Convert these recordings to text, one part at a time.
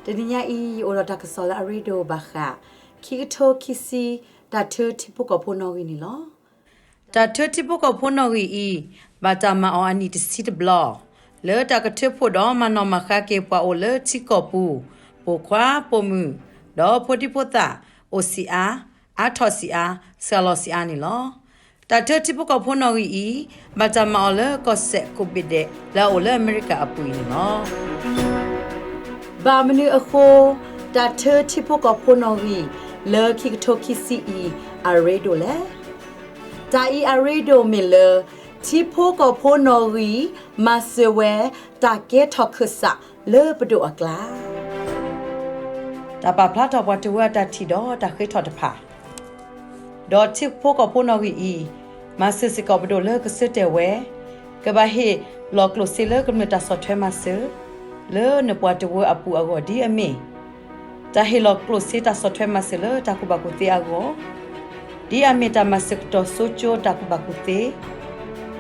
တနံၤညါအံၤ ယအိၣ်ဒီးတၢ်ကစီၣ်လၢအရ့ဒိၣ်ဘၣ်ဃး ခံကထိခံဆံ တၢ်ထုထံဖိကီၢ်ဖိနီၣ်ဂံၢ်န့ၣ်လီၤ. တၢ်ထုထံဖိကီၢ်ဖိနီၣ်ဂံၢ်အံၤ ဘၣ်တၢ်မၤအီၤအနံၣ်တဆံတဘျီ လၢတၢ်ကထုးဖှိၣ်ဒီးမၤနီၣ်မၤဃါက့ၤပှၤအိၣ်လၢထံကီၢ်ပူၤ ပိာ်ခွါပိာ်မုၣ် ဒီးဖိဒံဖိသၣ် အိၣ်ဆံးအါ အါထီၣ်ဆံးအါ စှၤလီၤဆံးအါန့ၣ်လီၤ. တၢ်ထုထံဖိကီၢ်ဖိနီၣ်ဂံၢ်အံၤ ဘၣ်တၢ်မၤအီၤလၢကီၢ်စဲၣ်ကိးဘ့ၣ်ဒဲး လၢအအိၣ်လၢအမဲရကၤအပူၤအံၤန့ၣ်လီၤ. ဘၣ်မနုၤအဃိ တၢ်ထုထံဖိကီၢ်ဖိနီၣ်ဂံၢ် လၢခံကထိခံဆံအံၤ အရ့ဒိၣ်လဲၣ်. တၢ်အံၤအရ့ဒိၣ်မ့ၢ်လၢ ထံဖိကီၢ်ဖိနီၣ်ဂံၢ် မၤစၢၤဝဲ တၢ်ကဲထီၣ်ခၢၣ်စးလၢပဒိၣ်အကျါ တၢ်ပာ်ဖျါထီၣ်ပှၤတဝၢအတၢ်ထံၣ်ဒီးတၢ်ဃ့ထီၣ်တဖၣ် ဒီးထံဖိကီၢ်ဖိနီၣ်ဂံၢ်အံၤ မၤစၢၤစ့ၢ်ကီးပဒိၣ်လၢကဆၢတဲာ်ဝဲ ကဘၣ်ဟ့ၣ်လီၤကျိၣ်စ့လၢကမျၢၢ်တၢ်ဆီၣ်ထွဲမၤစၢၤ လၢနပှၤတဝၢအပူၤအဂီၢ် ဒ်အမ့ၢ် တၢ်ဟ့ၣ်လီၤကျိၣ်စ့တၢ်ဆီၣ်ထွဲမၤစၢၤလၢတၢ်ကူၣ်ဘၣ်ကူၣ်သ့အဂီၢ်, ဒ်အမ့ၢ်တၢ်မၤစၢၤကတီၤစိကၠိတၢ်ကူၣ်ဘၣ်ကူၣ်သ့,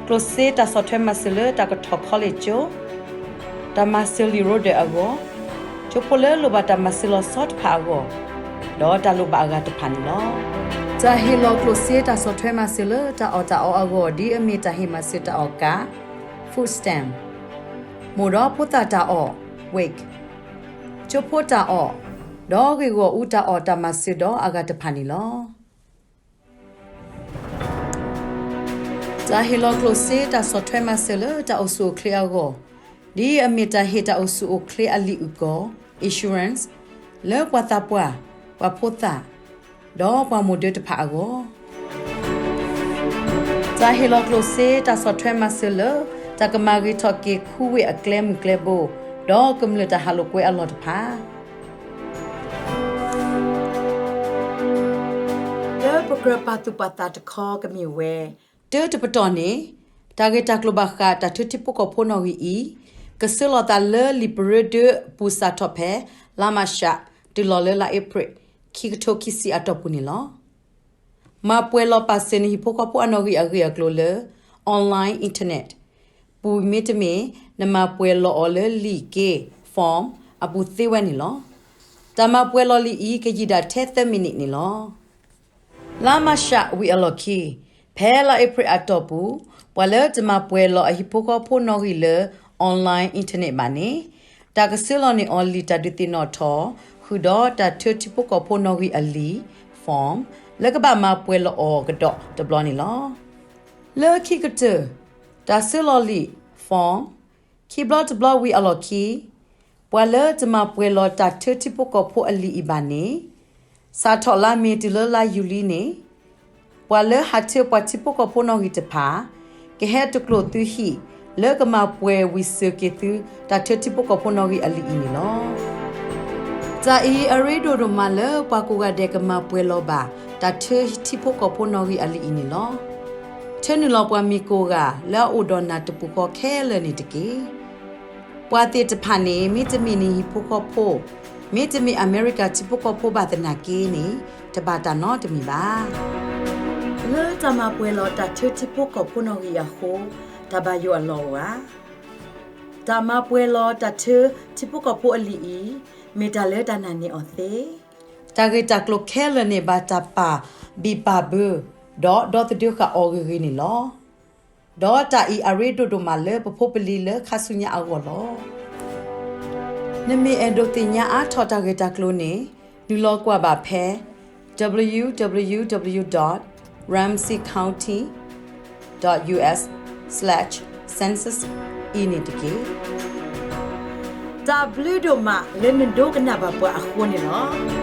ကျိၣ်စ့တၢ်ဆီၣ်ထွဲမၤစၢၤလၢတၢ်ကထီၣ် college ကၠိ, တၢ်မၤစၢၤလံာ်ရိဒၢးအဂီၢ်, ကၠိဖိလၢလိၣ်ဘၣ်တၢ်မၤစၢၤလီၤဆီတဖၣ်အဂီၢ်, ဒီးတၢ်လိၣ်ဘၣ်အဂၤတဖၣ်န့ၣ်လီၤ. တၢ်ဟ့ၣ်လီၤကျိၣ်စ့တၢ်ဆီၣ်ထွဲမၤစၢၤလၢတၢ်အီၣ်တၢ်အီအဂီၢ် ဒ်အမ့ၢ်တၢ်ဟ့ၣ်မၤစၢၤတၢ်အီၣ်ကး food stamp, မိၢ်ဒီးဖိသၣ်တၢ်အီၣ် wage, ကၠိဖိတၢ်အီၣ်, ဒီးဂ့ၢ်ဂီၢ်အူတၢ်အီၣ်တၢ်မၤစၢၤဒီးအဂၤတဖၣ်န့ၣ်လီၤ. တၢ်ဟ့ၣ်လီၤကျိၣ်စ့တၢ်ဆီၣ်ထွဲမၤစၢၤလၢတၢ်အိၣ်ဆူၣ်အိၣ်ချ့အဂီၢ်, ဒ်အမ့ၢ်တၢ်ဟ့ၣ်တၢ်အိၣ်ဆူၣ်အိၣ်ချ့အလံာ်အုၣ်ကီၤ insurance လၢပှၤသးပှၢ်, ပှၤဖိသၣ်, ဒီးပှၤမိၢ်ဒၢတဖၣ်အဂီၢ်. တၢ်ဟ့ၣ်လီၤကျိၣ်စ့တၢ်ဆီၣ်ထွဲမၤစၢၤလၢ တၢ်ကမၤဂ့ၤထီၣ်က့ၤခူဝ့ၢ်အကျဲမုၢ်ကျဲဘိ, ဒီးကမျၢၢ်တၢ်ဟးလိာ်ကွဲအလီၢ်တဖၣ် လၢပကြၢးပာ်သူၣ်ပာ်သးတခီကမ့ၢ်ဝဲ တၢတပတီၢ်န့ၣ် တၢ်ဂ့ၢ်တၢ်ကျိၤဘၣ်ဃးတၢ်ထုထံဖိကီၢ်ဖိနီၣ်ဂံၢ်အံၤ ကဆှၢလီၤသးလၢလံာ်ပရၢဒၢအပူၤစးထီၣ်ဖဲ လါမးရှး တုၤလီၤလၢလါအ့ဖြ့ၣ် ခံကထိခံဆံအတီၢ်ပူၤန့ၣ်လီၤ. မၤပှဲၤလီၤပာ်စၢၤနဟံၣ်ဖိဃီဖိအနီၣ်ဂံၢ်အဂ့ၢ်အကျိၤလၢ online internet ပူၤမ့တမ့ၢ် နမၤပှဲၤလီၤအီၤလၢလံာ်က့ form အပူၤသ့ဝဲန့ၣ်လီၤ. တၢ်မၤပှဲၤလီၤလံာ်အံၤ ကယံာ်ဒၣ်ထဲသၢမံးနံးန့ၣ်လီၤ. လါမးရှးဝံၤအလီၢ်ခံ ဖဲလါအ့ဖြ့ၣ်အတီၢ်ပူၤ ပှၤလၢတမၤပှဲၤလီၤအဟံၣ်ဖိဃီဖိနီၣ်ဂံၢ်လၢ online internet ဘၣ်န့ၣ် တၢ်ကဆှၢလီၤန့ၢ်အီၤလံာ်တၢ်ဒုးသ့ၣ်နီၣ်ထီၣ် ဃုာ်ဒီးတၢ်ထုထံဖိကီၢ်ဖိနီၣ်ဂံၢ်အလံာ် form လၢကဘၣ်မၤပှဲၤလီၤအီၤကဒီးတဘျီန့ၣ်လီၤ. လၢခံကတၢၢ် တၢ်ဆှၢလီၤလံာ် form ခံဘျီတဘျီဝံၤအလီၢ်ခံ ပှၤလၢတမၤပှဲၤလီၤတၢ်ထုထံဖိကီၢ်ဖိအလံာ်အံၤဘၣ်န့ၣ် စးထီၣ်လါမ့ၤတုၤလၢလါယူၤလံန့ၣ် ပှၤလၢဟးထုပှၤထံဖိကီၢ်ဖိနီၣ်ဂံၢ်တဖၣ် ကဟဲတကျိၣ်သုဟံၣ် လၢကမၤပှဲၤဝံၤစၢၤက့ၤသု တၢ်ထုထံဖိကီၢ်ဖိနီၣ်ဂံၢ်အလံာ်အံၤန့ၣ်လီၤ. တၢ်အံၤအရ့ဒိၣ်ဒိၣ်မးလၢပှၤကိးဂၤဒဲးကမၤပှဲၤလီၤဘၣ် တၢ်ထုထံဖိကီၢ်ဖိနီၣ်ဂံၢ်အလံာ်အံၤန့ၣ်လီၤ. ထၢနုာ်လီၤပှၤမံၤကိးဂၤ လၢအအိၣ်ဒီးနၤတပူၤဃီခဲလၢာ်န့ၣ်တက့ၢ်. ပှၤသ့ၣ်တဖၣ်န့ၣ် မ့တမ့ၢ်နဟံၣ်ဖိဃီဖိ, မ့တမ့ၢ်အမဲရကၤထံဖိကီၢ်ဖိဘၣ်သနာ်က့န့ၣ် တဘၣ်တၢ်နီတမံၤဘၣ်. လၢတၢ်မၤပှဲၤလီၤတၢ်ထုထံဖိကီၢ်ဖိနီၣ်ဂံၢ်အဃိ တၢ်ဘၣ်ယိၣ်အလီၢ်အိၣ်ဧါ. တၢ်မၤပှဲၤလီၤတၢ်ထုထံဖိကီၢ်ဖိအလံာ်အံၤ မ့ၢ်တၢ်လၢတၢ်နာ်န့ၢ်အီၤသ့. တၢ်ဂ့ၢ်တၢ်ကျိၤခဲလၢာ်န့ၣ် ဘၣ်တၢ်ပာ်ဘံၣ်ပာ်ဘၢ ဒီးဒီသဒၢဃာ်အီၤဂ့ၤဂ့ၤန့ၣ်လီၤ. ဒီးတၢ်အံၤအရ့ဒိၣ်ဒိၣ်မးလၢပဖိပလံၤလၢခါဆူညါအဂီၢ်လီၤ. နမ့ၢ်အဲၣ်ဒိးသ့ၣ်ညါအါထီၣ်တၢ်ဂ့ၢ်တၢ်ကျိၤန့ၣ် နုာ်လီၤကွၢ်ဘၣ်ဖဲ www dot ramsey county dot us slash census အံၤန့ၣ်တက့ၢ်. တၢ်ဘျုးဒိၣ်မးလၢနဒိကနၣ်ဘၣ်ပှၤအဃိန့ၣ်လီၤ.